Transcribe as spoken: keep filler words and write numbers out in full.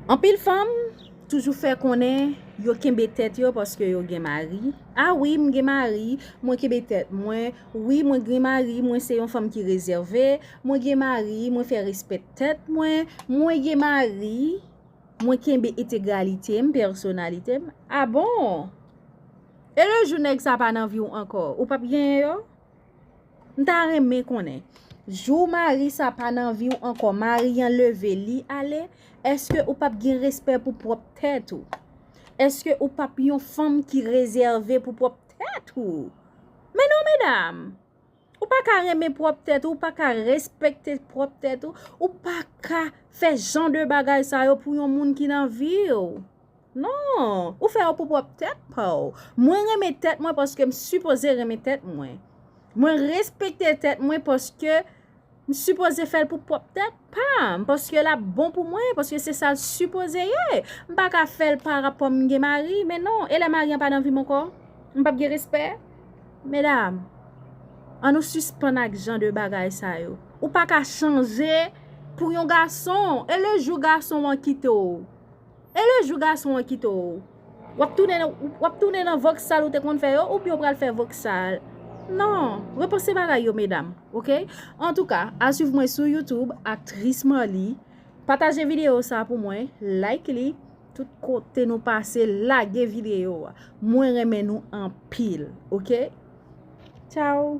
Anpil fanm toujou fè konnen yo kenbe tèt yo paske yo gen mari. A wi, m gen mari, mwen kenbe tèt mwen. Wi, mwen gen mari, mwen se yon fanm ki rezève. Mwen gen mari, mwen fè respè tèt mwen. Mwen gen mari, mwen kenbe entegralite m, pèsonalite m. A bon? E le jou nèg sa pa nan vi w ankò, ou p ap genyen yo? M ta renmen konnen, jou mari sa pa nan vi w ankò, mari an leve li ale, èske ou p ap gen respè pou pwòp tèt ou? Èske ou p ap yon fanm ki rezève pou pwòp tèt ou? Men non, medam! Ou pa ka renmen pwòp tèt ou, ou pa ka respekte pwòp tèt ou, ou pa ka fè jan de bagay sa yo pou yon moun ki nan vi w. Non, ou fè yo pou pwòp tèt pa w. Mwen renmen tèt mwen paske m sipoze renmen tèt mwen. Mwen respekte tèt mwen paske m sipoze fè l pou pwòp tèt pa m, paske l ap bon pou mwen, paske se sa l sipoze ye. M pa ka fè l pa rapò m gen mari, men non, e lè mari an pa nan vi m ankò? M p ap gen respè? Medam, ann nou sispann ak jan de bagay sa yo. Ou pa ka chanje pou yon gason. E le jou gason an kite w? E le jou gason an kite w? W ap tounen nan, w ap tounen nan voksal ou te konn fè yo, oubyen w pral fè voksal? Non, repanse bagay yo, medam, oke? Antouka, al swiv mwen sou YouTube, Aktris Marly. Pataje videyo sa pou mwen, like li. Tout kote nou pase, lage videyo a. Mwen renmen nou anpil, oke? Tchao!